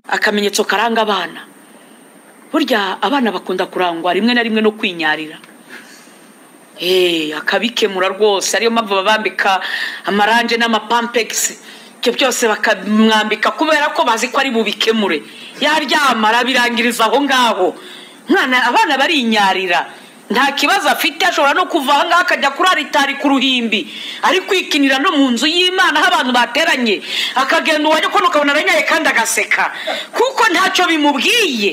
Akamenyetso karanga abana, burya abana bakunda kurangwa rimwe na rimwe no kwinyarira, akabikemura rwose. Ariyo mpamvu babambika amaranje n'amapampegisi, ibyo byose bakamwambika kubera ko bazi ko ari bubikemure. Yaryama arabirangiriza aho ngaho. Abana barinyarira, nta kibazo afite, ashobora no kuva aha ngaha akajya kuri aritari ku ruhimbi, ari kwikinira no mu nzu y'Imana aho abantu bateranye, akagenda uwajya kubona ukabona aranyaye kandi agaseka kuko ntacyo bimubwiye.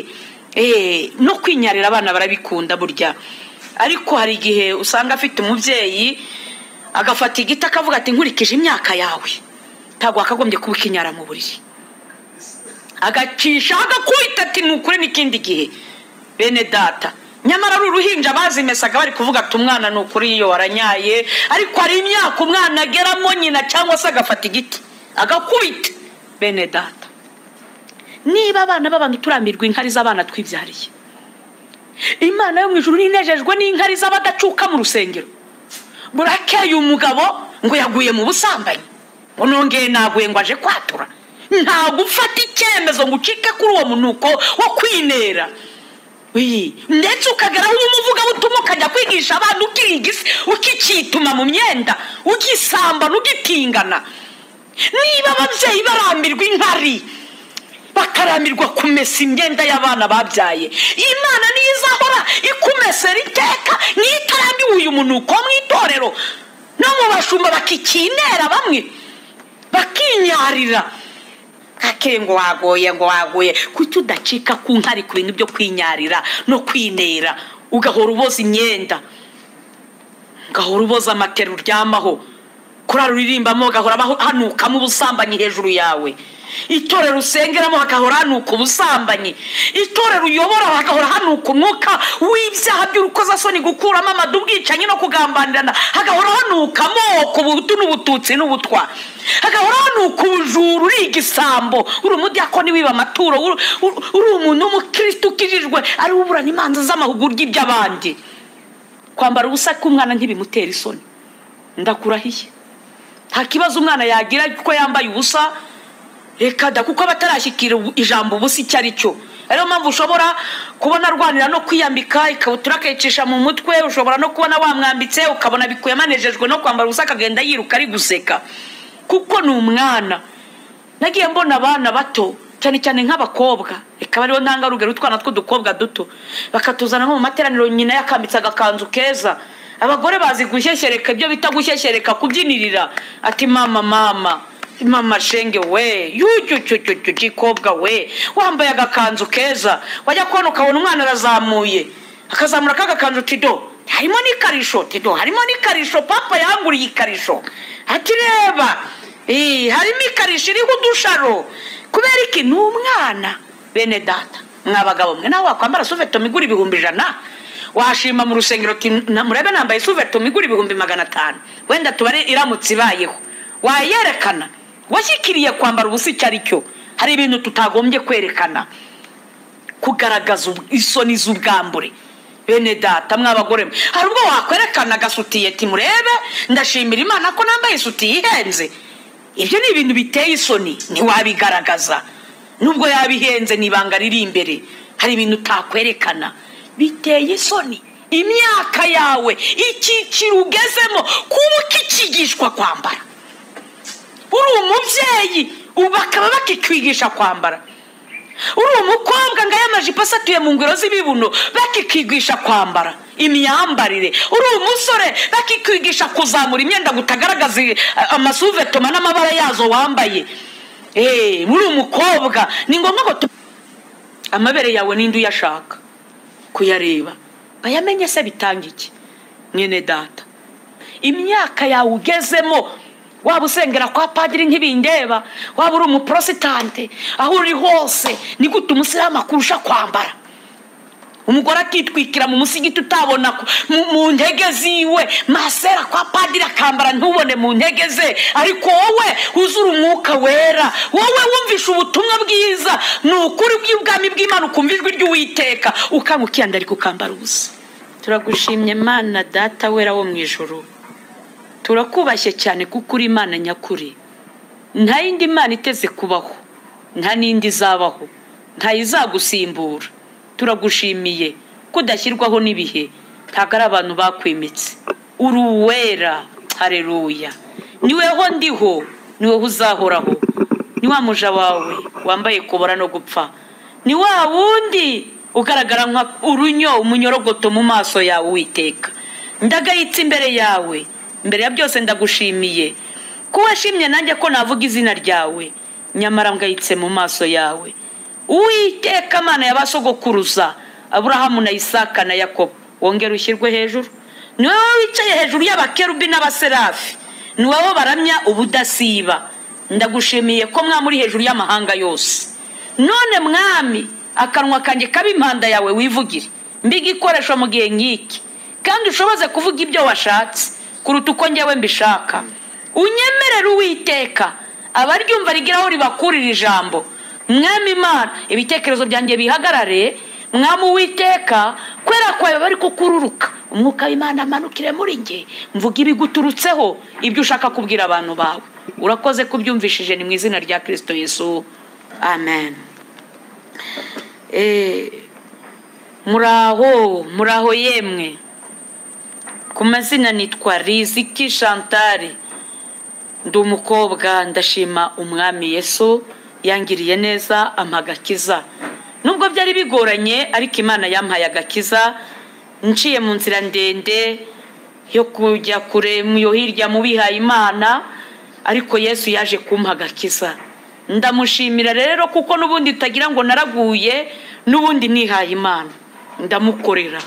No kwinyarira abana barabikunda burya. Ariko hari igihe usanga afite umubyeyi agafata igiti akavuga ati nkurikije imyaka yawe ntabwo wakagombye kuba ukinyara mu buriri, agacisha agakubita ati ni ukuri n'ikindi gihe. Bene data, nyamara ari uruhinja bazimesaga bari kuvuga ati umwana ni ukuri iyo waranyaye, ariko hari imyaka umwana ageramo nyina cyangwa se agafata igiti agakubita. Bene data, niba abana b'abantu turambirwa inkari z'abana twibyariye, Imana yo mu ijuru ninejejwe n'inkari z'abadacuka mu rusengero. Burakeye umugabo ngo yaguye mu busambanyi, ngo nongeye naguye ngo aje kwatura. Ntabwo ufata icyemezo ngo ucike kuri uwo munuko wo kwinera, ndetse ukageraho umuvugabutumwa ukajya kwigisha abantu ukirigisa, ukikituma mu myenda, ugisambana, ugitingana. Niba ababyeyi barambirwa inkari, bakarambirwa kumesa imyenda y'abana babyaye, Imana niyo izahora ikumesera iteka, niyo itarambiwe uyu munuko mu itorero no mu bashumba bakikinera, bamwe bakinyarira kake ngo wagoye, ngo wagoye. Kuki udacika ku nkari ku bintu byo kwinyarira no kwinera, ugahora uboza imyenda, ugahora uboza amatera uryamaho, kurara uririmbamo ugahora hanukamo ubusambanyi hejuru yawe, itorero usengeramo hakahora hanuka ubusambanyi, itorero uyobora hakahora hanuka umwuka w'ibyaha by'urukozasoni, gukuramo amadu, ubwicanyi no kugambanirana, hagahora hanuka amoko, ubuhutu n'ubututsi n'ubutwa, hagahora hanuka ubujura, uri igisambo, uri umudiyakoni wiba amaturo, uri umuntu w'umukristo ukijijwe ari uburana imanza z'amahugurwa iby'abandi. Kwambara ubusa k'umwana ntibimutera isoni, ndakurahiye. Nta kibazo umwana yagira kuko yambaye ubusa, reka da, kuko abatarashyikira ijambo ubusa icyo ari cyo. Ariyo mpamvu ushobora kubona arwanira no kwiyambika ikabutura akayicisha mu mutwe, ushobora no kubona wamwambitse ukabona bikuye amanejejwe no kwambara ubusa akagenda yiruka ari guseka, kuko ni umwana. Nagiye mbona abana bato cyane cyane nk'abakobwa, reka bariho ntangarugero utwana tw'udukobwa duto, bakatuzana nko mu materaniro, nyina yakambitse agakanzu keza. Abagore bazi gushyeshyereka, ibyo bita gushyeshyereka, kubyinirira, ati mama mama mama shenge we, yucyucyucyucyu gikobwa we, wambaye agakanzu keza. Wajya kubona ukabona umwana arazamuye, akazamura kagakanzu, tido harimo n'ikarisho, tido harimo n'ikarisho, papa yanguriye ikarisho, ati reba harimo ikarisho iriho udusharo. Kubera iki? Ni umwana. Bene data, mwabagabo mwe, nawe wakwambara suveto migura 100,000, washima mu rusengero ati murebe nambaye suveto migura 500,000, wenda tubare iramutse ibayeho, wayerekana washyikiriye kwambara ubusa icyo ari cyo. Hari ibintu tutagombye kwerekana, kugaragaza isoni z'ubwambure. Bene data, mwabagore mwe, hari ubwo wakwerekana agasutiye ati murebe ndashimira Imana ko nambaye isutiye ihenze. Ibyo ni ibintu biteye isoni, ntiwabigaragaza nubwo yabihenze, ni ibanga riri imbere. Hari ibintu utakwerekana biteye isoni. Imyaka yawe, icyiciro ugezemo, kuba ukikigishwa kwambara, uri umubyeyi bakaba bakikwigisha kwambara, uri umukobwa ngo aya majipo asatuye mu ngwiro z'ibibuno bakikwigisha kwambara imyambarire, uri umusore bakikwigisha kuzamura imyenda gutagaragaza amasuvetoma n'amabara yazo wambaye. Muri umukobwa ni ngombwa ngo amabere yawe ninde uyashaka kuyareba bayamenye se bitanga iki? Mwene data, imyaka yawe ugezemo, waba usengera kwa padiri ntibindeba, waba uri umuprotestante, aho uri hose ni gute umusilamu akurusha kwambara? Umugore akitwikira mu musigiti utabona mu ntege ziwe, masera kwa padiri akambara ntubone mu ntege ze, ariko wowe uzura umwuka wera, wowe wumvisha ubutumwa bwiza, ni ukuri bw'ubwami bw'Imana, ukumva ijwi ry'Uwiteka, ukanga ukiyandarika ukambara ubusa. Turagushimye Mana Data wera wo mu ijuru, turakubashye cyane kuko uri Imana nyakuri. Nta yindi Mana iteze kubaho, nta n'indi izabaho. Ntayizagusimbura. Turagushimiye kudashyirwaho n'ibihe, ntabwo ari abantu bakwimitse. Uri uwera, haleluya. Niweho ndiho, niweho uzahoraho. Ni wa muja wawe wambaye kubora no gupfa, ni wa wundi ugaragara nka urunyo umunyorogoto mu maso yawe Uwiteka. Ndagayitse imbere yawe, imbere ya byose ndagushimiye ko washimye nanjye ko navuga izina ryawe, nyamara ngayitse mu maso yawe. Uwiteka Mana y'abasogokuruza Aburahamu na Isaka na Yakobo, wongere ushyirwe hejuru. Ni wowe wicaye hejuru y'abakerubi n'abaserafi, ni wowe baramya ubudasiba. Ndagushimiye ko mwami uri hejuru y'amahanga yose. None mwami, akanwa kanjye kabe impanda yawe wivugire, mbiga ikoresho mu gihe nk'iki, kandi ushoboze kuvuga ibyo washatse kuruta uko njyewe mbishaka. Unyemerere Uwiteka abaryumva rigeraho ribakurira ijambo. Mwami Imana, ibitekerezo byanjye bihagarare. Mwami Uwiteka, kwera kwawe bari kukururuka, umwuka w'Imana amanukire muri njye, mvuga ibiguturutseho, ibyo ushaka kubwira abantu bawe. Urakoze kubyumvishije, ni mu izina rya Kristo Yesu, amen. Muraho, muraho yemwe. Ku mazina nitwa Riziki Chantal, ndi umukobwa. Ndashima Umwami Yesu yangiriye neza ampa agakiza. Nubwo byari bigoranye, ariko Imana yampaye agakiza. Nciye mu nzira ndende yo kujya kure yo hirya mu bihaye Imana, ariko Yesu yaje kumpa agakiza. Ndamushimira rero, kuko n'ubundi utagira ngo naraguye, n'ubundi nihaye Imana, ndamukorera.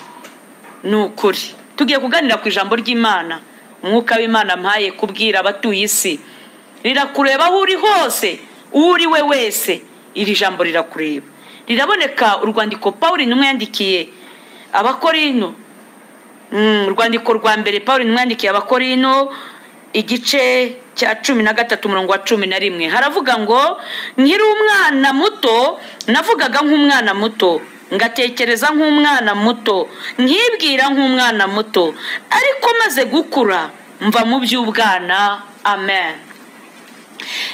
Ni ukuri tugiye kuganira ku ijambo ry'Imana. Umwuka w'Imana mpaye kubwira abatuye isi, rirakureba aho uri hose, uwo uri we wese, iri jambo rirakureba. Riraboneka urwandiko Pawulo intumwa yandikiye Abakorino, urwandiko rwa mbere Pawulo intumwa yandikiye Abakorino, igice cya 13 umurongo wa 11, haravuga ngo: nkiri umwana muto navugaga nk'umwana muto, ngatekereza nk'umwana muto, nkibwira nk'umwana muto, ariko maze gukura mva mu by'ubwana. Amen.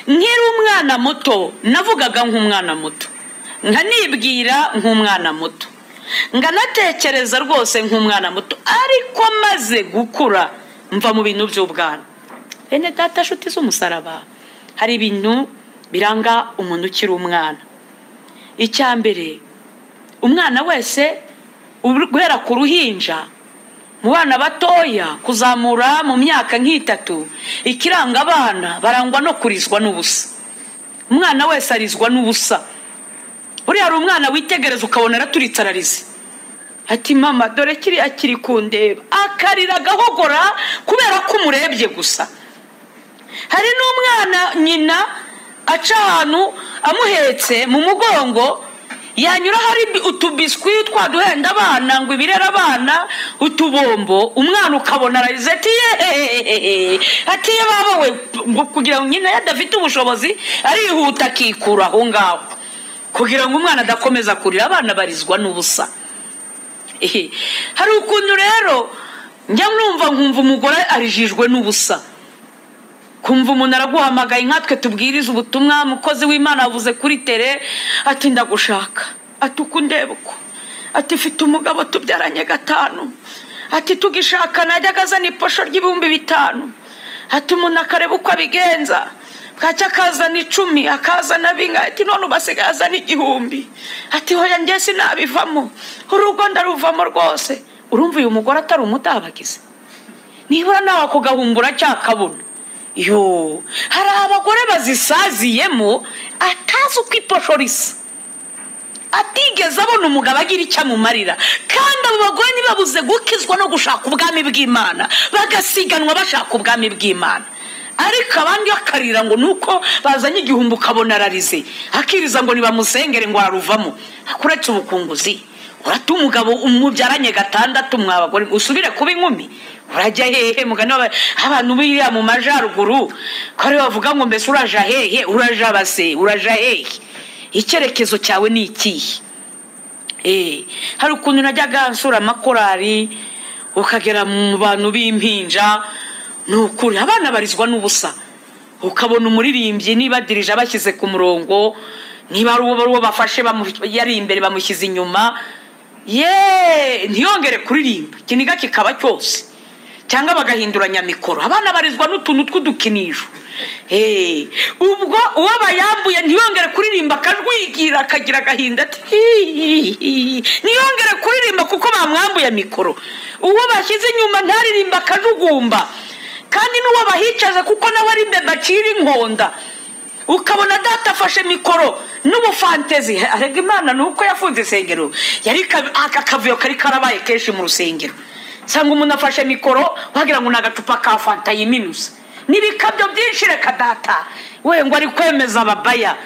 Nkiri umwana muto navugaga nk'umwana muto, nkanibwira nk'umwana muto, nganatekereza rwose nk'umwana muto, ariko maze gukura mva mu bintu by'ubwana. Bene data, nshuti z'umusaraba, hari ibintu biranga umuntu ukiri umwana. Icya mbere, umwana wese guhera ku ruhinja, mu bana batoya kuzamura mu myaka nk'itatu, ikiranga abana barangwa no kurizwa n'ubusa. Umwana wese arizwa n'ubusa. Buriya hari umwana witegereza ukabona araturitse ararize, ati mama dore kiriya kiri kundeba, akarira agahogora kubera ko umurebye gusa. Hari n'umwana nyina aca ahantu amuhetse mu mugongo, yanyura hari utubiswi twaduhenda abana ngo ibirera abana, utubombo, umwana ukabona ararize ati yehehehe, ati ye baba we, kugira ngo nyina adafite ubushobozi arihuta akikura aho ngaho kugira ngo umwana adakomeza kurira. Abana barizwa n'ubusa. Hari ukuntu rero njya numva nkumva umugore arijijwe n'ubusa, kumva umuntu araguhamagaye nkatwe tubwiriza ubutumwa, umukozi w'Imana avuze kuri tere ati ndagushaka, ati uko undeba uko, ati mfite umugabo tubyaranye 5, ati tugishaka najyaga azana iposho ry'ibihumbi 5, ati umuntu akareba uko abigenza, bwacya akazana 10, akazana binga, ati none ubasigaye azana 1000, ati hoya njye sinabivamo, urugo ndaruvamo rwose. Urumva uyu mugore atari umutabagize, nibura nawe ako gahumbura cyakabona. Yo, hari abagore bazisaziyemo atazi uko iposho risa, atigeze abona umugabo agira icyo amumarira. Kandi abo bagore ntibabuze gukizwa no gushaka ubwami bw'Imana, bagasiganwa bashaka ubwami bw'Imana. Ariko abandi bakarira ngo nuko bazanye igihumbi ukabona ararize, akiriza ngo nibamusengere ngo aruvamo. Akuretse ubukunguzi, urata umugabo umubyaranye 6 mwabagore usubire kuba inkumi, urajya hehe? Mugani abantu biriya mu majaruguru ko ari bavuga ngo mbese uraja hehe, uraja base, uraja hehe, icyerekezo cyawe ni ikihe? Hari ukuntu najyaga nsura amakorari, ukagera mu bantu b'impinja, ni ukuri abana barizwa n'ubusa. Ukabona umuririmbyi niba dirije abashyize ku murongo, Niba ari uwo bafashe yari imbere bamushyize inyuma, ye ntiyongere kuririmba, ikiniga kikaba cyose, cyangwa bagahinduranya mikoro. Abana barizwa n'utuntu tw'udukinisho. Ubwo uwo bayambuye ntiyongere kuririmba, akajwigira akagira agahinda ati ntiyongere kuririmba kuko bamwambuye mikoro. Uwo bashyize inyuma ntaririmba akajugumba, kandi n'uwo bahicaje kuko nawe ari imbere bacira inkonda. Ukabona data afashe mikoro n'ubufantezi. Arega Imana ni uko yafunze isengero, yari akavuyo kari karabaye kenshi mu rusengero. Sanga umuntu afashe mikoro wagira ngo ni agacupa ka fanta yiminusa n'ibikabyo byinshi. Reka data we ngo ari kwemeza ababaya,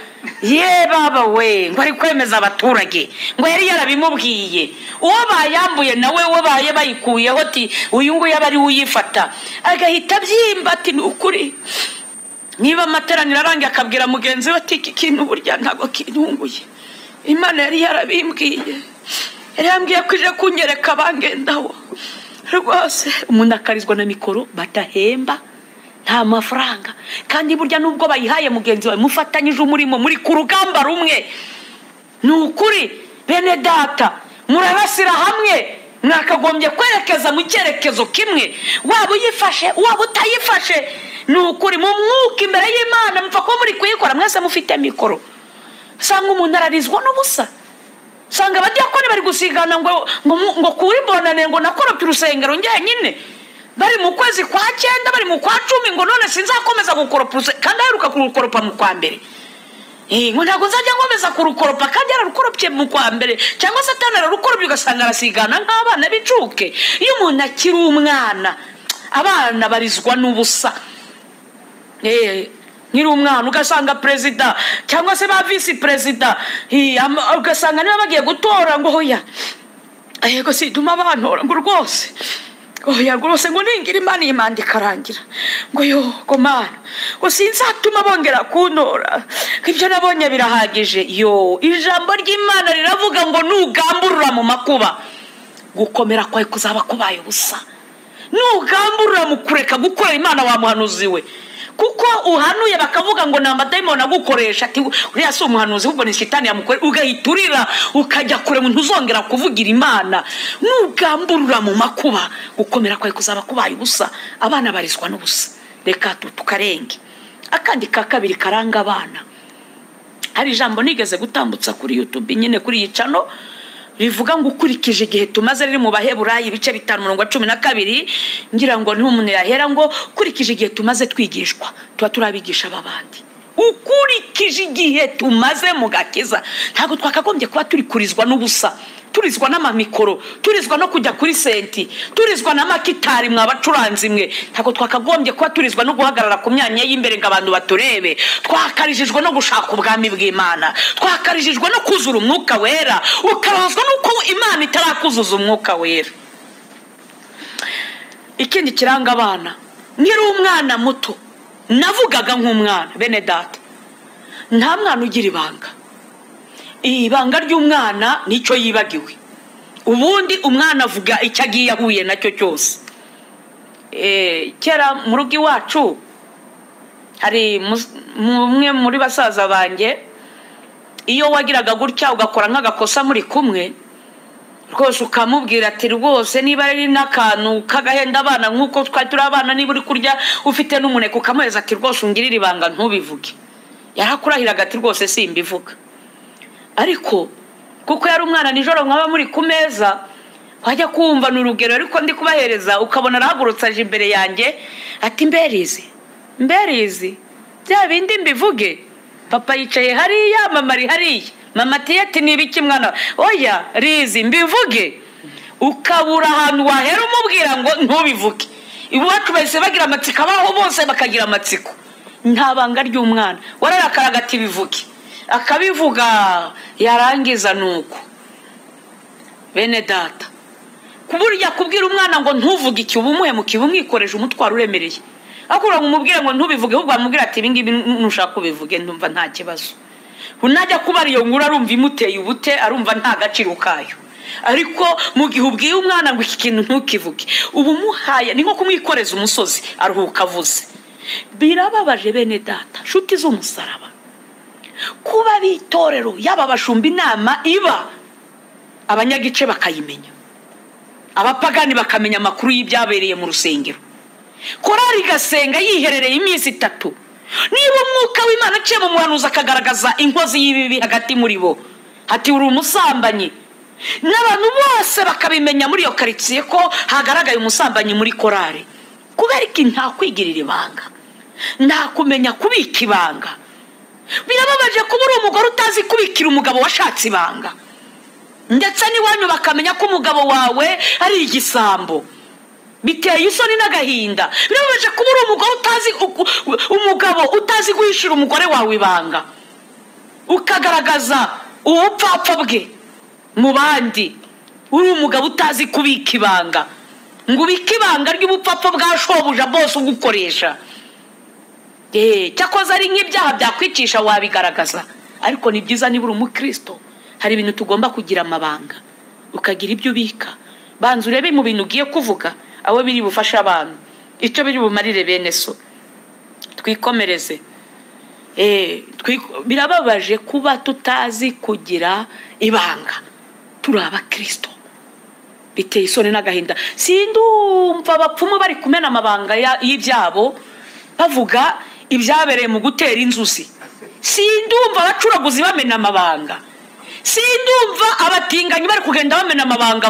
ye baba we ngo ari kwemeza abaturage, ngo yari yarabimubwiye. Uwo bayambuye nawe we baye bayikuyeho ati uyu nguyu aba ari uyifata, agahita abyimba ati ni ukuri. Niba amateraniro arangiye akabwira mugenzi we ati iki kintu burya ntabwo kintunguye, Imana yari yarabimbwiye, yari yambwiye ko ije kunyereka bangendaho rwose. Umuntu akarizwa na mikoro badahemba, nta mafaranga, kandi burya nubwo bayihaye mugenzi wawe mufatanyije umurimo, muri ku rugamba rumwe. Ni ukuri bene data, murabasira hamwe, mwakagombye kwerekeza mu cyerekezo kimwe, waba uyifashe waba utayifashe. Ni ukuri mu mwuka imbere y'Imana mupfa kuba muri kuyikora mwese mufite mikoro. Usanga umuntu ararizwa n'ubusa, usanga abadiyakoni bari gusigana ngo ngo kuri bonane ngo nakoropye urusengero njyenyine, bari mu kwezi kwa 9 bari mu kwa 10 ngo none sinzakomeza gukoropa urusengero, kandi aheruka kurukoropa mu kwa mbere. Ngo ntabwo nzajya nkomeza kurukoropa, kandi yararukoropye mu kwa mbere, cyangwa Satani ararukoropye ugasanga arasigana nk'abana b'incuke. Iyo umuntu akiri umwana, abana barizwa n'ubusa. Nkiri umwana ugasanga perezida cyangwa se ba visi perezida, ugasanga niba bagiye gutora ngo hoya yego siduma bantora ngo rwose oya rwose ngo ningira Imana iyi manda ikarangira, ngo yo ngo Mana ngo sinzatuma bongera kuntora, ibyo nabonye birahagije. Yo ijambo ry'Imana riravuga ngo nugamburura mu makuba gukomera kwawe kuzaba kubaye ubusa. Nugamburura mu kureka gukorera Imana wa muhanuzi we, kuko uhanuye bakavuga ngo ni amadayimoni agukoresha, ati uriya si umuhanuzi ahubwo ni shitani yamukorera, ugahiturira ukajya kure, ntuzongera kuvugira Imana. Nugamburura mu makuba gukomera kwawe kuzaba kubaye ubusa. Abana barizwa n'ubusa. Reka tukarenge. Akandi ka kabiri karanga abana, hari ijambo nigeze gutambutsa kuri YouTube nyine kuri iyi channel rivuga ngo ukurikije igihe tumaze, riri mu Baheburayi ibice 5:12, ngira ngo niho umuntu yahera ngo ukurikije igihe tumaze twigishwa tuba turabigisha abandi. Ukurikije igihe tumaze mu gakiza, ntabwo twakagombye kuba turi kurizwa n'ubusa, turizwa n'amamikoro, turizwa no kujya kuri senti, turizwa n'amakitari mwabacuranzi mwe. Ntabwo twakagombye kuba turizwa no guhagarara ku myanya y'imbere ngo abantu baturebe. Twakarijijwe no gushaka ubwami bw'Imana, twakarijijwe no kuzura umwuka wera, ukarozwa nuko Imana itarakuzuza umwuka wera. Ikindi kiranga abana, nkiri umwana muto navugaga nk'umwana. Bene data, nta mwana ugira ibanga. Ibanga ry'umwana nicyo yibagiwe. Ubundi umwana avuga icyo agiye ahuye nacyo cyose. Kera mu rugo iwacu hari umwe muri basaza banjye, iyo wagiraga gutya ugakora nk'agakosa muri kumwe rwose ukamubwira ati rwose niba ari n'akantu k'agahenda abana nk'uko twari turi abana, niba uri kurya ufite n'umuneke ukamuhereza ati rwose ungirire ibanga ntubivuge, yarakurahiraga ati rwose simbivuga. Ariko kuko yari umwana, nijoro mwaba muri ku meza wajya kumva ni urugero ariko ndi kubahereza, ukabona arahagurutse aje imbere yanjye ati mberizi mberizi bya bindi mbivuge. Papa yicaye hariya, mama ari hariya, mama ati ati ni ibiki mwana? Oya rizi mbivuge. Ukabura ahantu wahera umubwira ngo ntubivuge. Iwacu bahise bagira amatsiko, abaho bose bakagira amatsiko. Nta banga ry'umwana, wararakaraga ati bivuge, akabivuga yarangiza. Nuko bene data, kuburya kubwira umwana ngo ntuvuge iki, uba umuhemukiye, umwikoreje umutwaro uremereye. Akura ngo umubwire ngo ntubivuge, ahubwo amubwira ati ibi ngibi nushaka kubivuge ndumva nta kibazo. Unajya kubara iyo nkuru arumva imuteye ubute, arumva nta gaciro kayo. Ariko mu gihe ubwiye umwana ngo iki kintu ntukivuge, uba umuhaye ni nko kumwikoreza umusozi, aruhuka avuze. Birababaje bene data, nshuti z'umusaraba, Kuba b'itorero yaba abashumba inama iba, abanyagice bakayimenya, abapagani bakamenya amakuru y'ibyabereye mu rusengero, korari igasenga yiherereye iminsi 3. Niba umwuka w'Imana aciye mu muhanuzi akagaragaza inkozi y'ibibi hagati muri bo, ati uri umusambanyi, n'abantu bose bakabimenya muri iyo karitsiye ko hagaragaye umusambanyi muri korari. Kubera iki nta kwigirira ibanga, nta kumenya kubika ibanga? Birababaje kuba uri umugore utazi kubikira umugabo washatse ibanga, ndetse n'iwanyu bakamenya ko umugabo wawe ari igisambo. Biteye isoni n'agahinda. Birababaje kuba uri umugore utazi umugabo utazi guhishira umugore wawe ibanga, ukagaragaza ubupfapfa bwe mu bandi. Uri umugabo utazi kubika ibanga, ngo ubike ibanga ry'ubupfapfa bwa shobuja bose ugukoresha. Cyakoze ari nk'ibyaha byakwicisha wabigaragaza, ariko ni byiza niba uri umukristo hari ibintu tugomba kugira amabanga, ukagira ibyo ubika. Banza urebe mu bintu ugiye kuvuga abo biri bufashe abantu, icyo biri bumarire bene so. Twikomereze. Birababaje kuba tutazi kugira ibanga, turi abakristo. Biteye isoni n'agahinda. Sindumva abapfumu bari kumena amabanga y'ibyabo bavuga ibyabereye mu gutera inzuzi. Sindumva abacuraguzi bamena amabanga. Sindumva abatinganyi bari kugenda bamena amabanga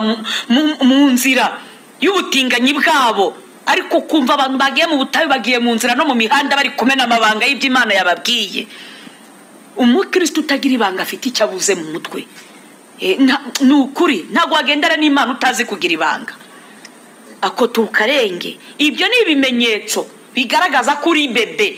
mu nzira y'ubutinganyi bwabo. Ariko kumva abantu bagiye mu butayu, bagiye mu nzira no mu mihanda bari kumena amabanga y'iby'Imana yababwiye. Umukristo utagira ibanga afite icyo abuze mu mutwe. Ni ukuri ntabwo wagendana n'Imana utazi kugira ibanga. Ako tukarenge. Ibyo ni ibimenyetso bigaragaza ko uri bebe.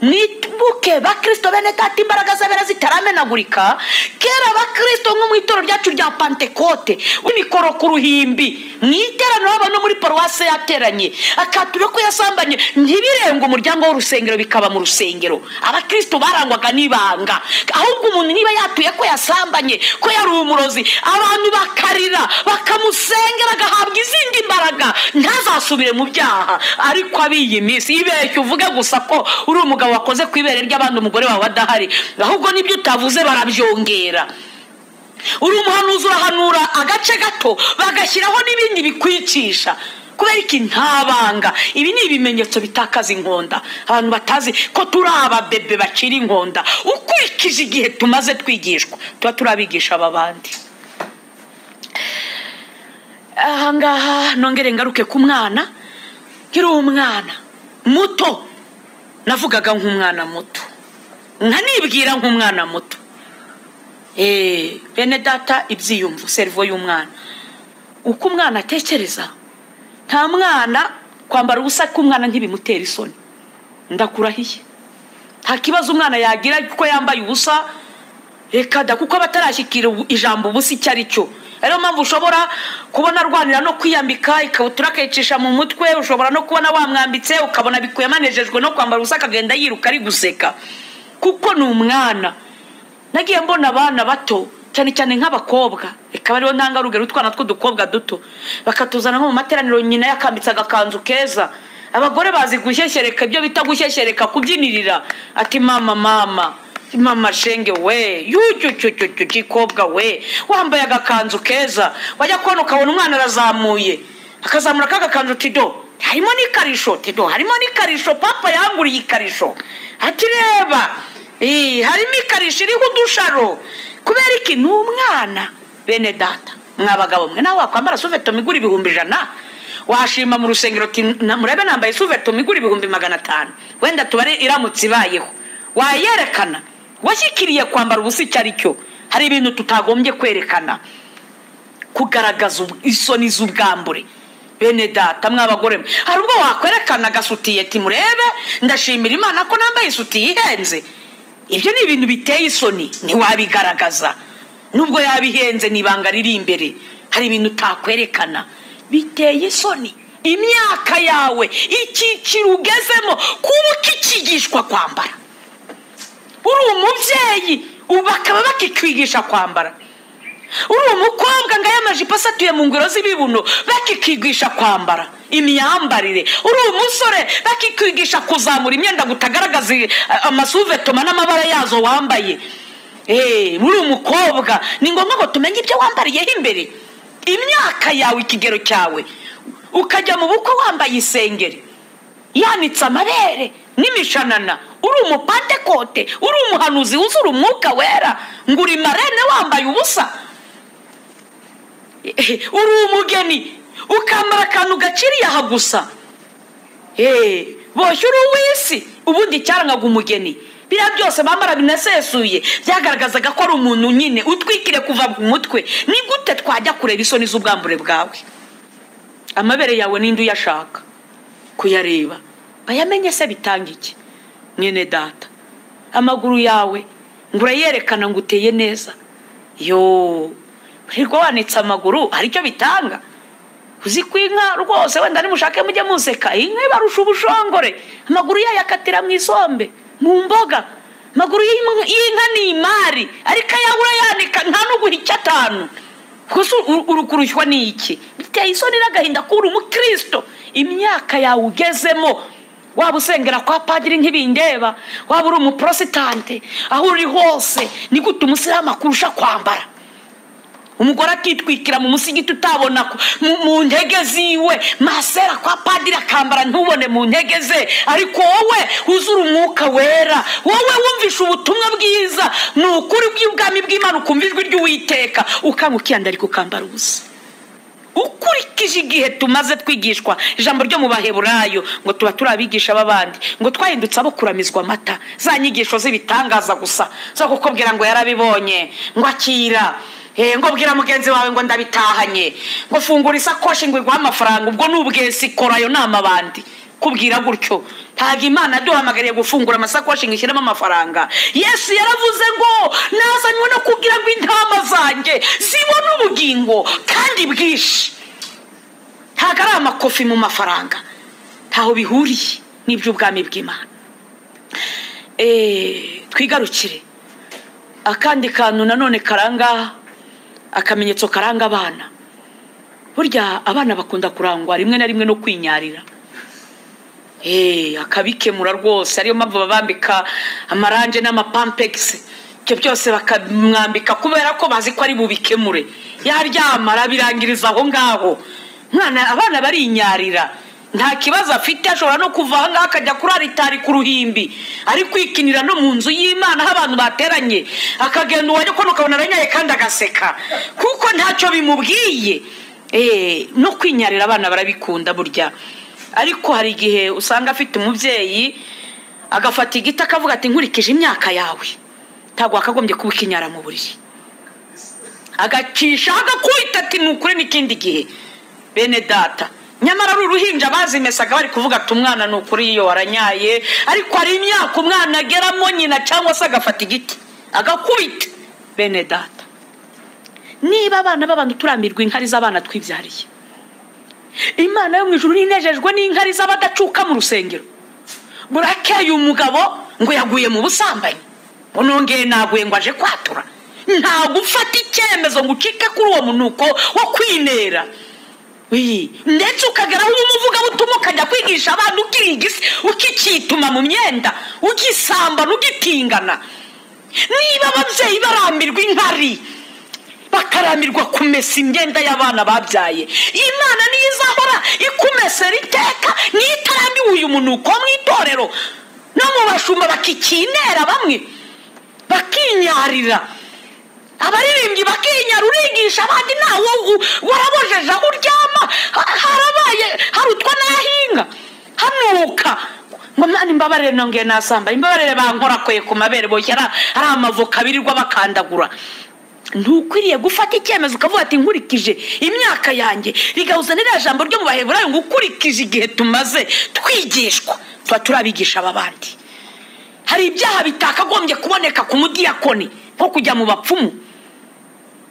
Mwibuke bakristo bene data, imbaraga z'abera zitaramenagurika. Kera abakristo nko mu itorero ryacu rya Pantekote, imikoro ku ruhimbi, mu iteraniro haba no muri paruwase yateranye, akatura ko yasambanye, ntibirenga umuryango w'urusengero bikaba mu rusengero. Abakristo barangwaga n'ibanga. Ahubwo umuntu niba yatuye ko yasambanye, ko yari umurozi, abantu bakarira, bakamusengera, agahabwa izindi mbaraga, ntazasubire mu byaha. Ariko abiyi minsi ibeshya uvuge gusa ko uri umugabo wakoze ku ibere ry'abandi umugore wawe adahari, ahubwo nibyo utavuze barabyongera. Uri umuhanuzi urahanura agace gato bagashyiraho n'ibindi bikwicisha. Kubera iki nta banga? Ibi ni ibimenyetso bitakaza inkonda. Abantu batazi ko turi ababebe bakiri inkonda, ukurikije igihe tumaze twigishwa, tuba turabigisha aba bandi. Ahangaha nongere ngaruke ku mwana. Nkiri umwana muto navugaga nk'umwana muto, nkanibwira nk'umwana muto. Bene data, ibyiyumvo, serivo y'umwana, uko umwana atekereza. Nta mwana kwambara ubusa k'umwana ntibimutera isoni, ndakurahiye. Nta kibazo umwana yagira kuko yambaye ubusa, reka da, kuko batarashyikira ijambo ubusa icyo ari cyo. Ariyo mpamvu ushobora kubona arwanira no kwiyambika ikabutura akayicisha mu mutwe, ushobora no kubona wamwambitse ukabona bikuye amanejejwe no kwambara ubusa akagenda yiruka ari guseka, kuko ni umwana. Nagiye mbona abana bato cyane cyane nk'abakobwa, reka bariho ntangarugero utwana tw'udukobwa duto, bakatuzana nko mu materaniro, nyina yakambitse agakanzu keza. Abagore bazi gushyeshyereka, ibyo bita gushyeshyereka, kubyinirira, ati mama mama mama shenge we, yucyucyucyucyu gikobwa we, wambaye agakanzu keza. Wajya kubona ukabona umwana arazamuye, akazamura kagakanzu, tido harimo n'ikarisho, tido harimo n'ikarisho, papa yanguriye ikarisho, ati reba harimo ikarisho iriho udusharo. Kubera iki? Ni umwana. Bene data, mwabagabo mwe, nawe wakwambara suveto migura 100,000, washima mu rusengero murebe nambaye suveto migura 500,000, wenda tubare iramutse ibayeho, wayerekana washyikiriye kwambara ubusa icyo ari cyo. Hari ibintu tutagombye kwerekana, kugaragaza isoni z'ubwambure. Bene data, mwabagore mwe, hari ubwo wakwerekana agasutiye ati murebe ndashimira Imana ko nambaye isutiye ihenze. Ibyo ni ibintu biteye isoni, ntiwabigaragaza nubwo yabihenze, ni ibanga riri imbere. Hari ibintu utakwerekana biteye isoni. Imyaka yawe, icyiciro ugezemo, kuba ukikigishwa kwambara, uri umubyeyi bakaba bakikwigisha kwambara. Uri umukobwa ngo aya majipo asatuye mu ngwiro z'ibibuno bakikigisha kwambara imyambarire. Uri umusore bakikwigisha kuzamura imyenda gutagaragaza amasuvetoma n'amabara yazo wambaye. Uri umukobwa ni ngombwa ngo tumenye ibyo wambariyeho imbere, imyaka yawe, ikigero cyawe. Ukajya mu bukwe wambaye isengeri yanitse amabere n'imishanana, uri umupantekote, uri umuhanuzi wuzura umwuka wera, ngo uri marene wambaye ubusa. Uri umugeni ukambara akantu gaciriye aha gusa, boshye uri uw'isi. Ubundi cyarangaga umugeni, biriya byose bambara binasesuye byagaragazaga ko ari umuntu nyine utwikire kuva mu mutwe. Ni gute twajya kureba isoni z'ubwambure bwawe? Amabere yawe ninde uyashaka kuyareba? Bayamenye se bitanga iki? Mwene data, amaguru yawe ngo urayerekana ngo uteye neza, yo hirwa wanitse amaguru hari icyo bitanga? Uzi ko inka rwose wenda nimushake mujye museka, inka ibarusha ubushongore, amaguru yayo akatira mu isombe, mu mboga. Amaguru y'inka ni imari, ariko ayawe urayanika nta n'uguha icyo atanu. Gusa urukurushywa ni iki? Biteye isoni n'agahinda ko uri umukristo, imyaka yawe ugezemo, waba usengera kwa padiri nk'ibindeba, waba uri umuprositante, aho uri hose ni gute umusilamu akurusha kwambara? Umugore akitwikira mu musigiti utabona mu ntege ziwe, masera kwa padiri akambara ntubone mu ntege ze, ariko wowe uzura umwuka wera, wowe wumvisha ubutumwa bwiza, ni ukuri bw'ubwami bw'Imana, ukumva ijwi ry'Uwiteka, ukanga ukiyandarika ukambara ubusa. Ukurikije igihe tumaze twigishwa ijambo ryo mu Baheburayo ngo tuba turi abigisha b'abandi, ngo twahindutse abo kuramizwa amata, za nyigisho z'ibitangaza gusa zo kukubwira ngo yarabibonye, ngo akira, ngo bwira mugenzi wawe ngo ndabitahanye, ngo fungura isakoshi ngo iguhe amafaranga. Ubwo ni ubwesikora, ayo ni amabandi kubwira gutyo. Ntabwo Imana yaduhamagariye gufungura amasakoshi ngo ishyiremo amafaranga. Yesu yaravuze ngo nazanywe no kugira ngo intama zanjye zibone ubugingo kandi bwinshi. Ntabwo ari amakofi mu mafaranga, ntaho bihuriye n'iby'ubwami bw'Imana. Twigarukire akandi kantu nanone karanga, akamenyetso karanga abana. Burya abana bakunda kurangwa rimwe na rimwe no kwinyarira, akabikemura rwose. Ariyo mpamvu babambika amaranje n'amapampegisi, ibyo byose bakamwambika kubera ko bazi ko ari bubikemure. Yaryama arabirangiriza aho ngaho. Mwana, abana barinyarira, nta kibazo afite, ashobora no kuva aha ngaha akajya kuri aritari ku ruhimbi, ari kwikinira no mu nzu y'Imana aho abantu bateranye, akagenda uwajya kubona ukabona aranyaye kandi agaseka kuko ntacyo bimubwiye. No kwinyarira abana barabikunda burya. Ariko hari igihe usanga afite umubyeyi agafata igiti akavuga ati nkurikije imyaka yawe ntabwo wakagombye kuba ukinyara mu buriri, agacisha agakubita ati ni ukuri n'ikindi gihe. Bene data, nyamara ari uruhinja bazimesaga bari kuvuga ati umwana ni ukuri iyo waranyaye, ariko hari imyaka umwana ageramo nyina cyangwa se agafata igiti agakubita. Bene data, niba abana b'abantu turamirwa inkari z'abana twibyariye, Imana yo mu ijuru ninejejwe n'inkari z'abadacuka mu rusengero. Burakeye umugabo ngo yaguye mu busambanyi, ngo nongeye naguye ngo aje kwatura. Ntabwo ufata icyemezo ngo ucike kuri uwo munuko wo kwinera, ndetse ukagera aho umuvugabutumwa ukajya kwigisha abantu ukirigisi, ukikituma mu myenda, ugisambana, ugitingana. Niba ababyeyi barambirwa inkari, bakaramirwa kumesa imyenda y'abana babyaye, Imana niyo izahora ikumesera iteka, niyo itarambiwe uyu munuko mu itorero no mu bashumba bakikinera, bamwe bakinyarira, abaririmbyi bakinyara, urigisha abandi nawe warabojeje aho uryama, harabaye harutwa n'ahinga hanuka ngo mwana imbabarire nongeye nasamba, imbabarire bankorakoye ku mabere, boshye ari amavoka birirwa bakandagura. Ntukwiriye gufata icyemezo ukavuga ati nkurikije imyaka yanjye, rigahuza n'iriya jambo ryo mu Baheburayo ngo ukurikije igihe tumaze twigishwa, tuba turabigisha aba bandi. Hari ibyaha bitakagombye kuboneka ku mudiyakoni, nko kujya mu bapfumu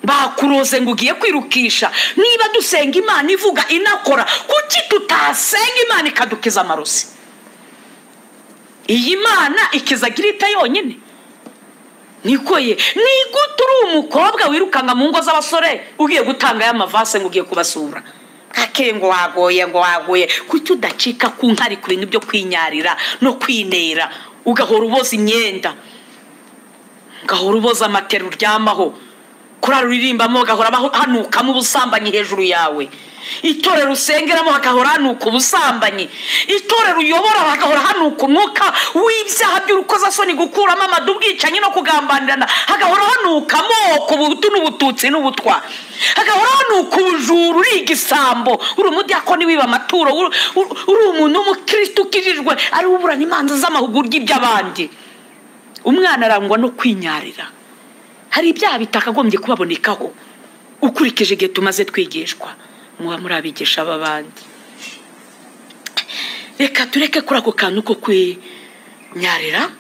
bakuroze ngo ugiye kwirukisha. Niba dusenga Imana ivuga inakora, kuki tutasenga Imana ikadukiza amarozi? Iyi Mana ikiza girita yonyine. Nikoye ni gute uri umukobwa wirukanga mu ngo z'abasore ugiye gutanga y'amavase ngo ugiye kubasura kake ngo wagoye ngo wagoye? Kuki udacika ku nkari ku bintu byo kwinyarira no kwinera, ugahora uboza imyenda, ugahora uboza amatera uryamaho, kurara uririmbamo ugahora hanukamo ubusambanyi hejuru yawe, itorero usengeramo hagahora hanuka ubusambanyi, itorero uyobora hagahora hanuka umwuka w'ibyaha by'urukozasoni, gukuramo amadu, ubwicanyi no kugambanirana, hagahora hanuka amoko, ubuhutu n'ubututsi n'ubutwa, hagahora hanuka ubujura, uri igisambo, uri umudiyakoni wiba amaturo, uri umuntu w'umukristo ukijijwe ari uburana imanza z'amahugurwa iby'abandi. Umwana arangwa no kwinyarira. Hari ibyaha bitakagombye kubabonekaho ukurikije igihe tumaze twigishwa. Muba muri abigisha b'abandi. Reka tureke kuri ako kantu ko kwinyarira.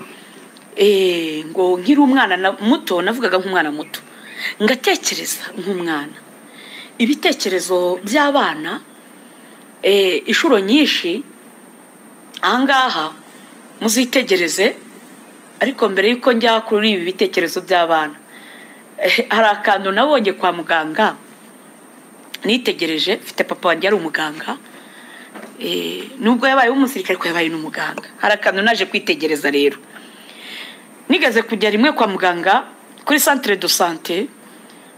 Ngo nkiri umwana muto, navugaga nk'umwana muto, ngatekereza nk'umwana. Ibitekerezo by'abana inshuro nyinshi ahangaha muzitegereze. Ariko mbere yuko njya kuri ibi bitekerezo by'abana, hari akantu nabonye kwa muganga nitegereje. Mfite papa wanjye ari umuganga, nubwo yabaye umusirikare ariko yabaye n'umuganga. Hari akantu naje kwitegereza rero. Nigeze kujya rimwe kwa muganga kuri centre de santé,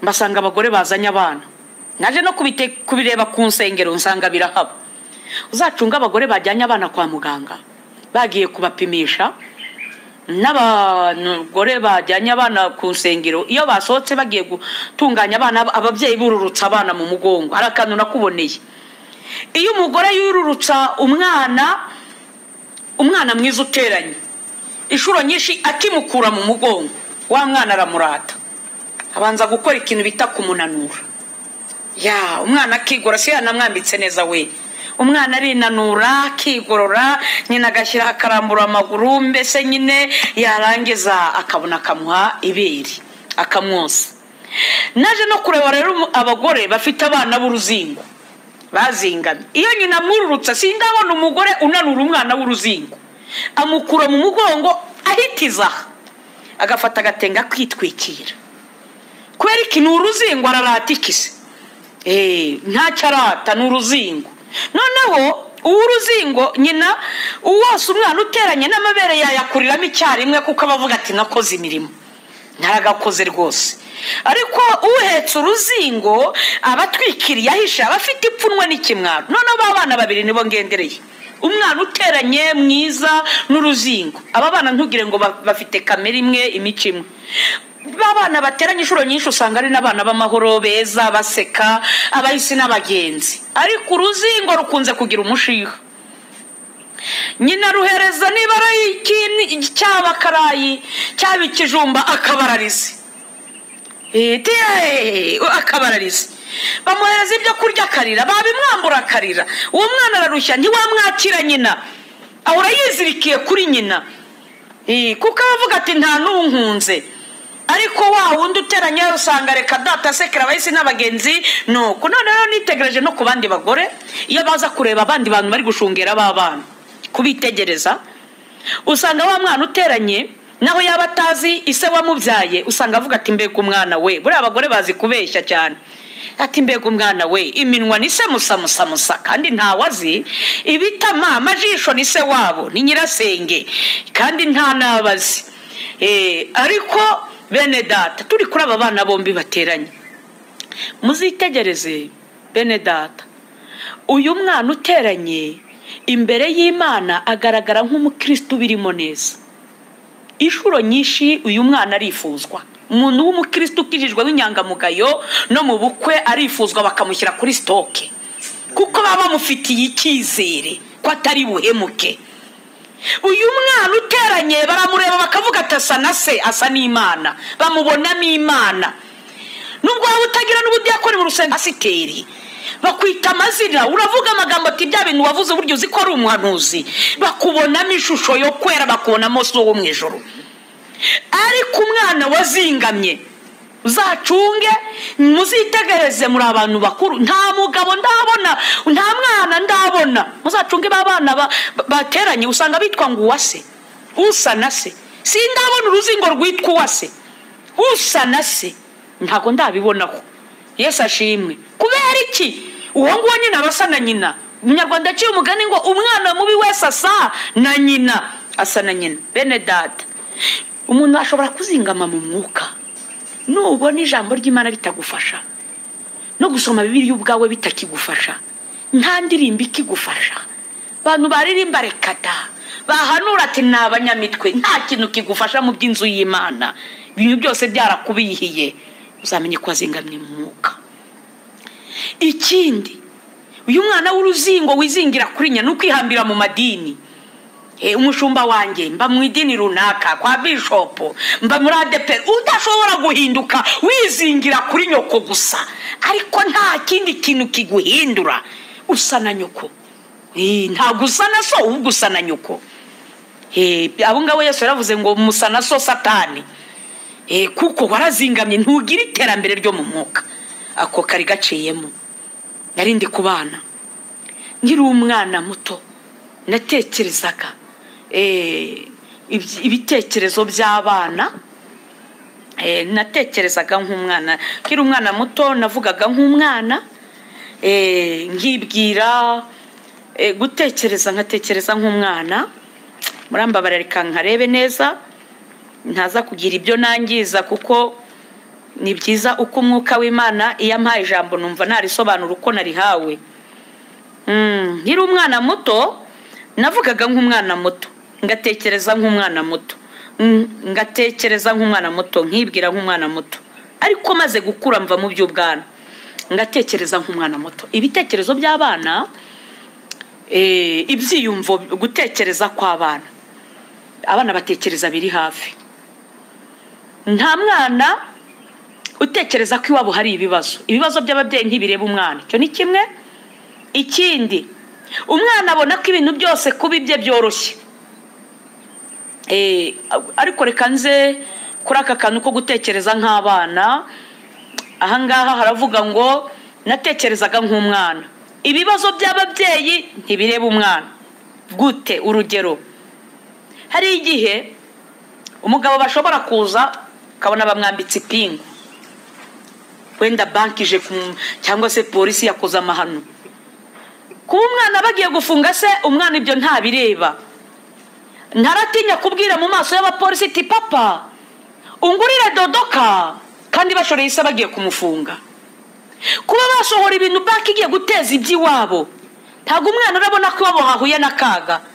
mbasanga abagore bazanye abana. Naje no kubireba ku nsengero nsanga birahaba. Uzacunga abagore bajyanye abana kwa muganga bagiye kubapimisha, n'abagore bajyanye abana ku nsengero iyo basohotse bagiye gutunganya abana, ababyeyi bururutsa abana mu mugongo. Hari akantu nakuboneye. Iyo umugore yururutsa umwana, umwana mwiza uteranye, inshuro nyinshi akimukura mu mugongo, wa mwana aramurata, abanza gukora ikintu bita kumunanura. Ya umwana akigora, si yanamwambitse neza we, umwana arinanura akigorora, nyina agashyira akarambura amaguru, mbese nyine yarangiza akabona akamuha ibere akamwosa. Naje no kureba rero abagore bafite abana b'uruzingo bazingamye, iyo nyina amururutsa, sindabona umugore unanura umwana w'uruzingo, amukura mu mugongo ahitiza agafata agatenga akitwikira. Kubera iki? Ni uruzingo, ararata ikise ntacyo arata, ni uruzingo. Noneho uw'uruzingo nyina uwose umwana uteranye n'amabere yayakuriramo icyarimwe, kuko abavuga ati nakoze imirimo, ntaragakoze rwose. Ariko uhetse uruzingo abatwikiriye ahisha, abafite ipfunwe n'ikimwaro. Noneho ba bana babiri nibo ngendereye, umwana uteranye mwiza n'uruzingo. Aba bana ntugire ngo bafite kamere imwe, imico imwe. Ba bana bateranye inshuro nyinshi usanga ari n'abana b'amahoro, beza, baseka, abahisi n'abagenzi. Ariko uruzingo rukunze kugira umushiha. Nyina ruhereza niba ari cyaba akarayi cyaba ikijumba akabararize, akabararize. Bamuhereza ibyo kurya akarira, babimwambura akarira. Uwo mwana ararushya, ntiwamwakira nyina, ahora yizirikiye kuri nyina, kuko abavuga ati nta n'unkunze. Ariko wa wundi uteranye usanga reka data asekera abahisi n'abagenzi. Nuko noneho nitegereje no ku bandi bagore, iyo baza kureba abandi bantu bari gushungera b'abana, kubitegereza, usanga wa mwana uteranye naho yaba atazi ise wamubyaye, usanga avuga ati mbega umwana we. Buriya abagore bazi kubeshya cyane, ati mbega umwana we, iminwa ni se musa musa musa, kandi ntawazi, ibitama amajisho ni se wabo, ni nyirasenge, kandi nta nabazi. Ariko bene data, turi kuri aba bana bombi bateranye, muzitegereze bene data, uyu mwana uteranye imbere y'Imana agaragara nk'umukristo birimo neza. Inshuro nyinshi uyu mwana arifuzwa, umuntu w'umukristo ukijijwe w'inyangamugayo no mu bukwe arifuzwa, bakamushyira kuri stoke, kuko baba bamufitiye icyizere ko atari buhemuke. Uyu mwana uteranye baramureba bakavuga ati asa na se, asa n'Imana, bamubonamo Imana. Nubwo waba utagira n'ubudiyakoni mu rusengero, pasiteri bakwita amazina, uravuga amagambo ati bya bintu wavuze buryo uzi ko ari umuhanuzi, bakubonamo ishusho yo kwera, bakubonamo so wo mu ijuru. Ariko umwana wazingamye uzacunge, muzitegereze muri abantu bakuru, nta mugabo ndabona, nta mwana ndabona. Muzacunge ba bana bateranye, usanga bitwa ngo uwase, usa na se. Sindabona uruzingo rwitwa uwase. Usa na se ntabwo ndabibonaho. Yesu ashimwe. Kubera iki? Uwo nguwo nyina aba asa na nyina. Umunyarwanda aciye umugani ngo umwana mubi wese asa na nyina, asa na nyina. Bene data, umuntu ashobora kuzingama mu mwuka nubona ijambo ry'Imana ritagufasha, no gusoma Bibiliya ubwawe bitakigufasha, nta ndirimbo ikigufasha, abantu baririmba rekata bahanura ati ni abanyamitwe, nta kintu kigufasha mu by'inzu y'Imana, ibintu byose byarakubihiye, uzamenye ko wazingamye mu mwuka. Ikindi, uyu mwana w'uruzingo wizingira kuri nyina ni ukwihambira mu madini. Umushumba wanjye mba mu idini runaka kwa bishop, mba muri ADEPR, udashobora guhinduka wizingira kuri nyoko gusa, ariko nta kindi kintu kiguhindura, usa na nyoko. Ntabwo usa na so, ahubwo usa na nyoko. Abo ngabo Yesu yaravuze ngo musa na so Satani. Kuko warazingamye ntugira iterambere ryo mu mwuka. Ako kari gaciyemo. Narindi ku bana, nkiri umwana muto natekerezaga ibitekerezo by'abana. Natekerezaga nk'umwana, nkiri umwana muto navugaga nk'umwana, nkibwira gutekereza nkatekereza nk'umwana. Murambabara reka nkarebe neza ntaza kugira ibyo nangiza, kuko ni byiza uko umwuka w'Imana iyo ampaye ijambo numva narisobanura uko narihawe. Nkiri umwana muto navugaga nk'umwana muto, ngatekereza nk'umwana muto, ngatekereza nk'umwana muto, nkibwira nk'umwana muto. Ariko maze gukura mva mu by'ubwana, ngatekereza nk'umwana muto. Ibitekerezo by'abana, ibyiyumvo, gutekereza kw'abana, abana batekereza biri hafi. Nta mwana utekereza ko iwabo hari ibibazo. Ibibazo by'ababyeyi ntibireba umwana, icyo ni kimwe. Ikindi, umwana abona ko ibintu byose kuba ibye byoroshye. Ariko reka nze kuri aka kantu ko gutekereza nk'abana. Ahangaha haravuga ngo natekerezaga nk'umwana. Ibibazo by'ababyeyi ntibireba umwana. Gute? Urugero, hari igihe umugabo bashobora kuza ukabona bamwambitse ipingu, wenda banki ije cyangwa se polisi yakoze amahano. Kuba umwana bagiye gufunga se, umwana ibyo ntabireba, ntaratinya kubwira mu maso y'abapolisi ati papa ungurire dodoka, kandi bashoreye ise bagiye kumufunga. Kuba basohora ibintu banki igiye guteza iby'iwabo, ntabwo umwana urabona ko iwabo hahuye n'akaga.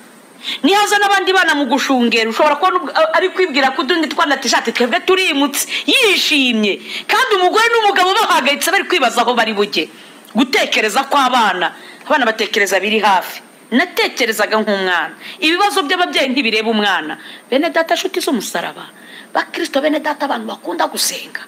Nihaza n'abandi bana mu gushungera, ushobora kubona ari kwibwira ko udundi twana ati twebwe turimutse, yishimye, kandi umugore n'umugabo bahangayitse bari kwibaza aho bari bujye. Gutekereza kw'abana, abana batekereza biri hafi. Natekerezaga nk'umwana. Ibibazo by'ababyeyi ntibireba umwana. Bene data, nshuti z'umusaraba, bakristo, bene data, abantu bakunda gusenga,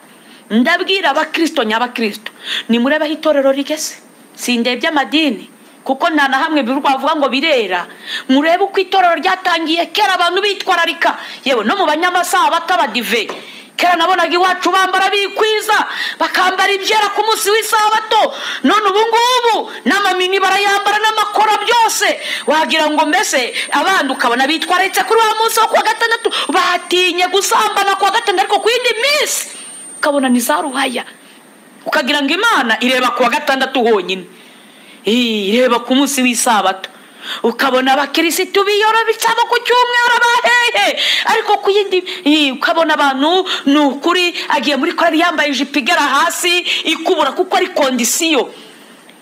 ndabwira abakristo nyabakristo, nimurebe aho itorero rigeze. Sindebye amadini, kuko nta na hamwe bivuga ngo birera. Murebe uko itorero ryatangiye kera abantu bitwararika, yewe no mu banyamasaha batabadive. Kera nabonaga iwacu bambara bikwiza, bakambara ibyera ku munsi w'isabato. None ubu ngubu n'amamini barayambara n'amakora byose, wagira ngo mbese abandi ukabona bitwararitse kuri wa munsi wo kuwa gatandatu, batinye gusambana kuwa gatandatu, ariko ku yindi minsi ukabona ni za ruhaya, ukagira ngo Imana ireba kuwa gatandatu honyine, ireba ku munsi w'isabato. Ukabona abakirisitu biyorobitsamo ku cyumweru abahehe, ariko ku yindi ukabona abantu ni ukuri agiye muri korali yambaye ijipo igera hasi ikubura kuko ari kondisiyo.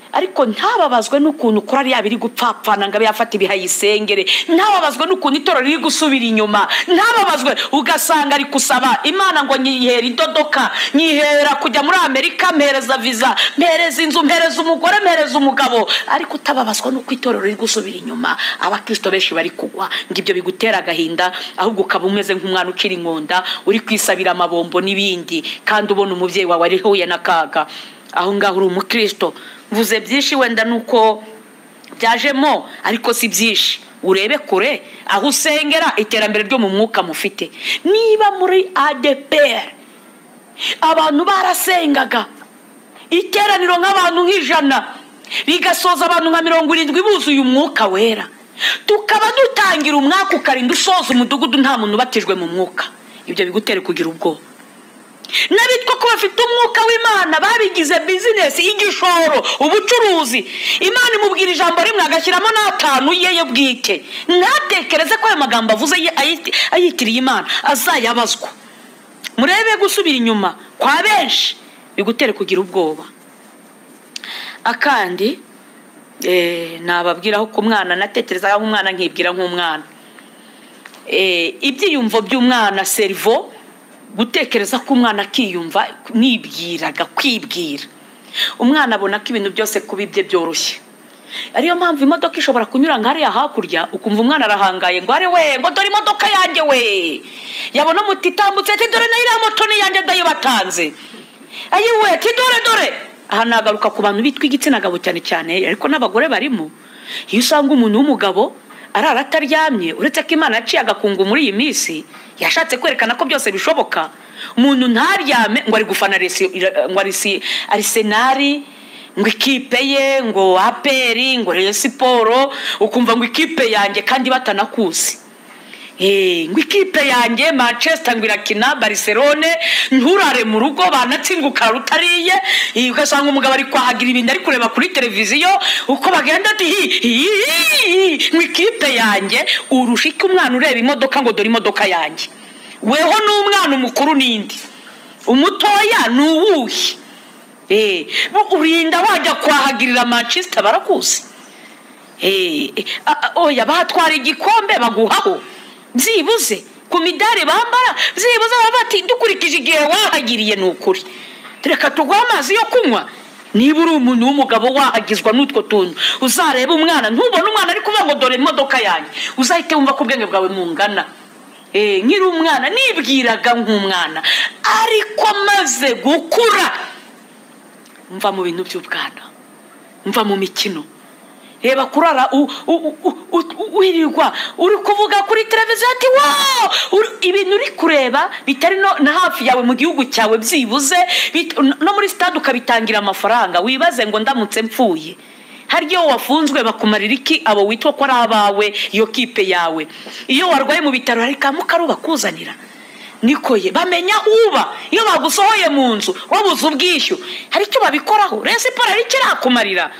Ariko ntababazwe n'ukuntu korali yaba iri gupfapfana ngo abe yafata ibihayisengere, ntababazwe n'ukuntu itorero riri gusubira inyuma, ntababazwe. Ugasanga ari gusaba Imana ngo nyihera idodoka, nyihera kujya muri Amerika, mpereza visa, mpereza inzu, mpereza umugore, mpereza umugabo, ariko utababazwa n'uko itorero riri gusubira inyuma. Abakristo benshi bari kugwa, ngo ibyo bigutera agahinda, ahubwo ukaba umeze nk'umwana ukiri inkonda uri kwisabira amabombo n'ibindi, kandi ubona umubyeyi wawe arihuye n'akaga. Aho ngaho uri umukristo. Mvuze byinshi wenda nuko byajemo, ariko si byinshi. Urebe kure aho usengera, iterambere ryo mu mwuka mufite. Niba muri ADEPR abantu barasengaga iteraniro nk'abantu nk'ijana, bigasoza abantu nka 70 buzuye umwuka wera, tukaba dutangira umwaka ukarinda usoza umudugudu nta muntu ubatijwe mu mwuka, ibyo bigutera kugira ubwoba. N'abitwa ko bafite umwuka w'Imana babigize bizinesi, igishoro, ubucuruzi. Imana imubwira ijambo rimwe agashyiramo n'atanu ye yo bwite, ntatekereze ko ayo magambo avuze ayitiriye Imana azayabazwa. Murebe gusubira inyuma kwa benshi bigutere kugira ubwoba. Akandi nababwiraho ku mwana, natekerezaga nk'umwana nkibwira nk'umwana. Ibyiyumvo by'umwana, serivo, gutekereza ko umwana akiyumva, nibwiraga kwibwira. Umwana abona ko ibintu byose kuba ibye byoroshye. Ariyo mpamvu imodoka ishobora kunyura ngo hariya hakurya, ukumva umwana arahangaye ngo ari we, ngo dore imodoka yanjye we. Yabona moto itambutse ati dore nayo iriya moto ni iyanjye ndayibatanze. Ayiwe ati dore dore. Aha nagaruka ku bantu bitwa igitsina gabo cyane cyane, ariko n'abagore barimo. Iyo usanga umuntu w'umugabo arara ataryamye, uretse ko Imana yaciye agakungu muri iyi minsi, yashatse kwerekana ko byose bishoboka. Umuntu ntaryame ngo ari gufana ngo ari Arsenal, ngo ikipe ye, ngo APR, ngo Rayon Sport, ukumva ngo ikipe yanjye kandi batanakuzi. Ngo ikipe yanjye Manchester ngo irakina Barcelone, nturare mu rugo banatsinguka rutariye. Ugasanga umugabo ari kwahagira ibintu ari kureba kuri televiziyo uko bagenda ati ngo ikipe yanjye. Urusha iki umwana ureba imodoka ngo dore imodoka yanjye? Weho n'umwana umukuru nindi, umutoya ni uwuhe? Urinda wajya kwahagirira Manchester barakuzi. Oya batwara igikombe baguhaho byibuze ku midari bambara, byibuze bati dukurikije igihe wahagiriye ni ukuri, reka tuguhe amazi yo kunywa. Niba uri umuntu w'umugabo wahagizwa n'utwo tuntu, uzareba umwana, ntubone umwana ari kuvuga ngo dore imodoka yanjye, uzahite wumva ko ubwenge bwawe mungana. Nkiri umwana nibwiraga nk'umwana, ariko maze gukura mva mu bintu by'ubwana, mva mu mikino. Reba kurara wirirwa uri kuvuga kuri televiziyo ati wow, ibintu uri kureba bitari na hafi yawe mu gihugu cyawe byibuze, no muri stade ukabitangira amafaranga. Wibaze ngo ndamutse mpfuye, hari iyo wafunzwe bakumarira iki abo witwa ko ari abawe, iyo kipe yawe? Iyo warwaye mu bitaro hari kamukaru bakuzanira, nikoye bamenya uba. Iyo bagusohoye mu nzu wabuze ubwishyu, hari icyo babikoraho? Rayon Sport hari icyo irakumarira?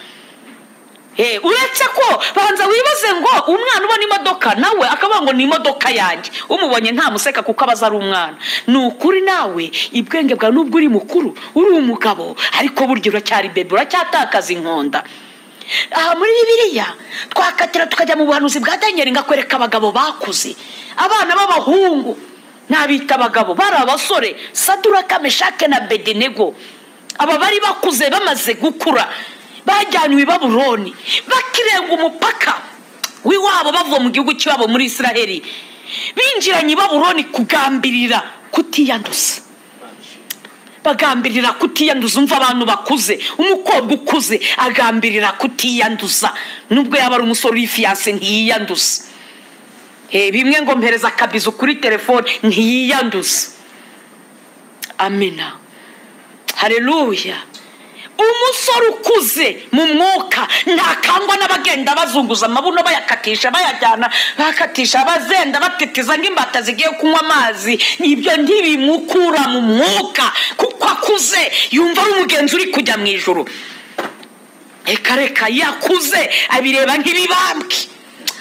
Uretse ko banza wibaze ngo umwana ubona imodoka nawe akavuga ngo ni imodoka yanjye, umubonye ntamuseka kuko abaza ari umwana. Ni ukuri nawe ibwenge bwawe nubwo uri mukuru, uri umugabo, ariko burya uracyari bebe, uracyatakaza inkonda. Aha muri Bibiliya twakatira tukajya mu buhanuzi bwa Daniel, ngakwereka abagabo bakuze, abana b'abahungu n'abita abagabo bari abasore, Saduraka, Meshake na Bedenego. Aba bari bakuze bamaze gukura, bajyanywe i Babuloni, bakirenga umupaka w'iwabo bava mu gihugu cyabo muri Israheli, binjiranye i Babuloni kugambirira kutiyanduza. Bagambirira kutiyanduza. Umva abantu bakuze, umukobwa ukuze agambirira kutiyanduza, nubwo yaba ari umusore uri fiancé ntiyiyanduza. Bimwe ngo mpereza akabizu kuri telefone, ntiyiyanduza. Amina, haleluya. Umusore ukuze mu mwuka ntakangwa n'abagenda bazunguza amabuno bayakatisha bayajyana, bakatisha bazenda batitiza nk'imbata zigiye kunywa amazi. Ibyo ntibimukura mu mwuka kuko akuze, yumva ari umugenzi uri kujya mu ijuru. Reka reka, yakuze abireba nk'ibibambwe,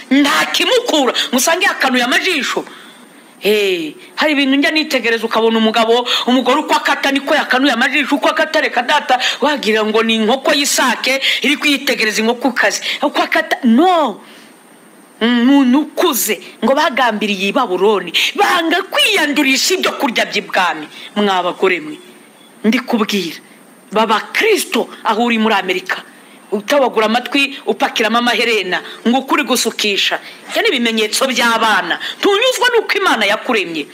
nta kimukura. Musange yakanuye amajisho. Hari ibintu njya nitegereza ukabona umugabo, umugore uko akata niko yakanuye amajisho, uko akata reka data wagira ngo ni inkoko y'isake iri kwitegereza inkoko kazi, uko akata no. Umuntu ukuze ngo bagambiriye i Babuloni, banga kwiyandurisha ibyo kurya by'ibwami. Mwabagore mwe, ndi kubwira baba Kristo aho uri muri Amerika, utabagura amatwi upakiramo amaherena ngo ukuri gusukisha, ibyo ni ibimenyetso by'abana. Ntunyuzwa n'uko Imana yakuremye.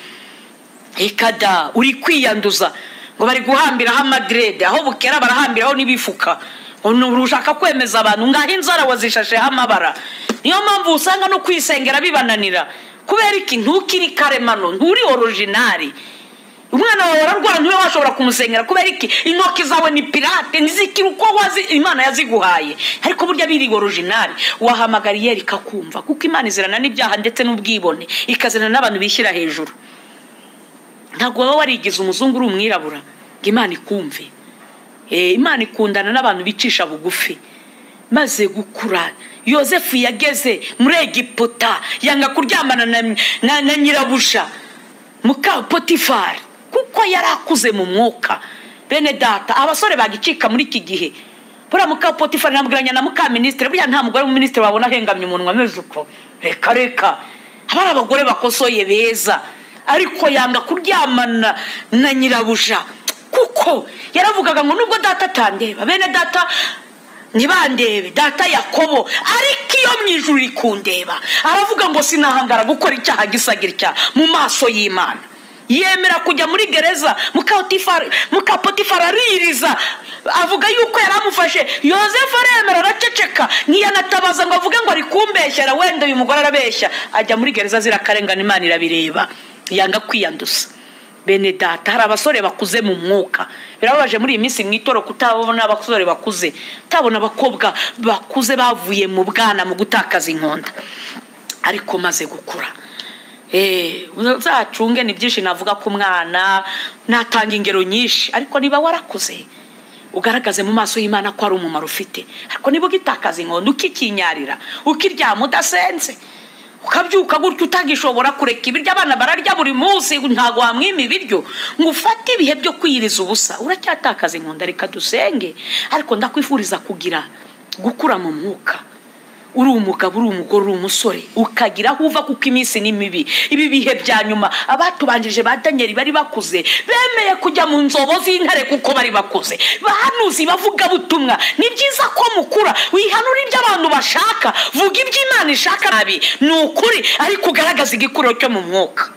Ikada uri kwiyanduza ngo bari guhambiraho amadirede, aho bukera barahambiraho n'ibifuka. Ushaka kwemeza abantu ngaho inzara wazishasheho amabara. Niyo mpamvu usanga no kwisengera bibananira. Kubera iki? Ntukiri karemano, nturi originali. Umwana wawe ararwara ntiwe washobora kumusengera. Kubera iki? Intoki zawe ni pirate, ntizikiri uko wazi Imana yaziguhaye. Ariko burya biri originali, wahamagariye rikakumva, kuko Imana izirana n'ibyaha ndetse n'ubwibone, ikazirana n'abantu bishyira hejuru. Ntabwo waba warigize umuzungu uri umwirabura ngo Imana ikumve. Imana ikundana n'abantu bicisha bugufi. Maze gukura, Yosefu yageze muri Egiputa yanga kuryamana na nyirabuja muka Potifari kuko yari akuze mu mwuka. Bene data, abasore bagicika muri iki gihe. Buriya muka Potifari nabwiranya na muka minisitiri, buriya nta mugore w'umuminisitiri wabona ahengamye umunwa ameze uko. Reka reka, haba hari abagore bakosoye beza, ariko yanga kuryamana na nyirabuja kuko yaravugaga ngo nubwo data atandeba, bene data ntibandebe, data Yakobo, ariko iyo mu ijuru iri kundeba. Aravuga ngo sinahangara gukora icyaha gisagira icyaha mu maso y'Imana. Yemera kujya muri gereza. Muka Potifari aririza, avuga yuko yari amufashe. Yosefu aremera araceceka, ntiyanatabaza ngo avuge ngo ari kumbeshyera, wenda uyu mugore arabeshya. Ajya muri gereza azira akarengane, Imana irabireba, yanga kwiyanduza. Bene data, hari abasore bakuze mu mwuka. Birababaje muri iyi minsi mu itoro kutabona abasore bakuze, kutabona abakobwa bakuze bavuye mu bwana mu gutakaza inkonda. Ariko maze gukura, uzacunge, ni byinshi navuga ku mwana, natanga ingero nyinshi, ariko niba warakuze ugaragaze mu maso y'Imana ko ari umumaro ufite. Ariko niba ugitakaza inkonda, ukikinyarira, ukiryama udasenze, ukabyuka gutyo utagishobora kureka ibiryo, abana bararya buri munsi, ntabwo wamwima ibiryo, ngo ufate ibihe byo kwiyiriza ubusa, uracyatakaza inkonda. Reka dusenge, ariko ndakwifuriza kugira gukura mu mwuka. Uri umugabo, uri umugore, uri umusore, ukagira aho uva, kuko iminsi ni mibi. Ibi bihe bya nyuma, abatubanjirije ba Daniel bari bakuze, bemeye kujya mu nzobo z'intare kuko bari bakuze. Bahanuzi, bavugabutumwa, ni byiza ko mukura, wihanura ibyo abantu bashaka, vuga ibyo Imana ishaka nabi, ni ukuri, ariko ugaragaza igikuriro cyo mu mwuka.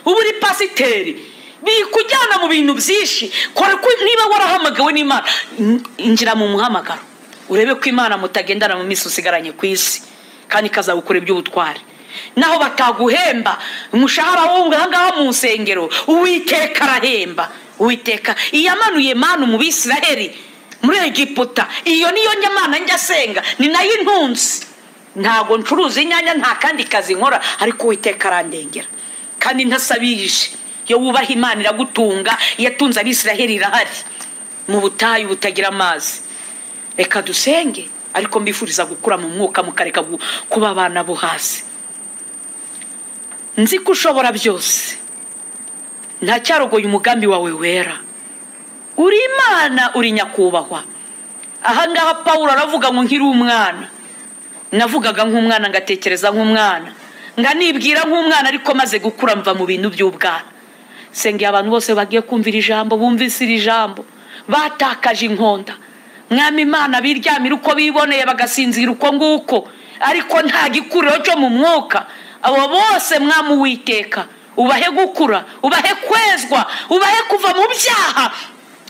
Ubu uri pasiteri, bikujyana mu bintu byinshi. Kora ko niba warahamagawe n'Imana, injira mu muhamagaro, urebe ko Imana mutagendana mu minsi usigaranye ku isi, kandi ikazagukora iby'ubutwari. Naho bataguhemba umushahara wo ngaha mu nsengero, Uwiteka arahemba. Uwiteka iyamanuye manu mu Bisiraheli muri Egiputa, iyo niyo nyamana njya senga, ni nayo intunzi. Ntago ncuruza inyanya, nta kandi kazi nkora, ariko Uwiteka arandengera kandi ntasabirije. Iyo wubaha Imana iragutunga, iyatunze Abisiraheli irahari mu butayu butagira amazi. Reka dusenge, ariko mbifuriza gukura mu mwuka, mukareka kuba abana bo hasi. Nzi ko ushobora byose, ntacyarogoye umugambi wawe wera. Uri Imana, uri nyakubahwa. Aha ngaha Pawulo aravuga ngo nkiri umwana, navugaga nk'umwana, ngatekereza nk'umwana, nganibwira nk'umwana, ariko maze gukura mva mu bintu by'ubwana. Sengeye abantu bose bagiye kumvira ijambo, bumvise iri jambo, batakaje inkonda. Mwami Imana, biryamira uko biboneye, bagasinzira uko nguko, ariko nta gikuriro cyo mu mwuka. Abo bose Mwami Uwiteka, ubahe gukura, ubahe kwezwa, ubahe kuva mu byaha,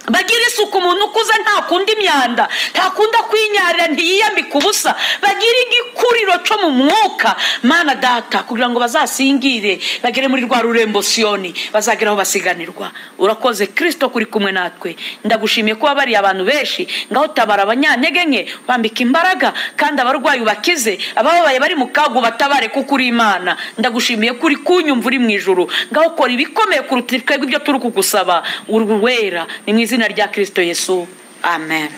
bagira isuku. Umuntu ukuze ntakunda imyanda, ntakunda kwinyarira, ntiyiyambika ubusa. Bagira igikuriro cyo mu mwuka, Mana data, kugira ngo bazasingire bagere muri rwa rurembo Siyoni, bazagera aho basiganirwa. Urakoze Kristo kuri kumwe natwe. Ndagushimiye kuba bari abantu benshi. Ngaho tabara abanyantege nke, bambika imbaraga, kandi abarwayi ubakize, abababaye bari mu kaga batabare, kuko uri Imana. Ndagushimiye kuri kunyumva uri mu ijuru. Ngaho kora ibikomeye kuruta twebwe ibyo turi kugusaba. Uri wera, ni mu izina rya Kristo Yesu, amen.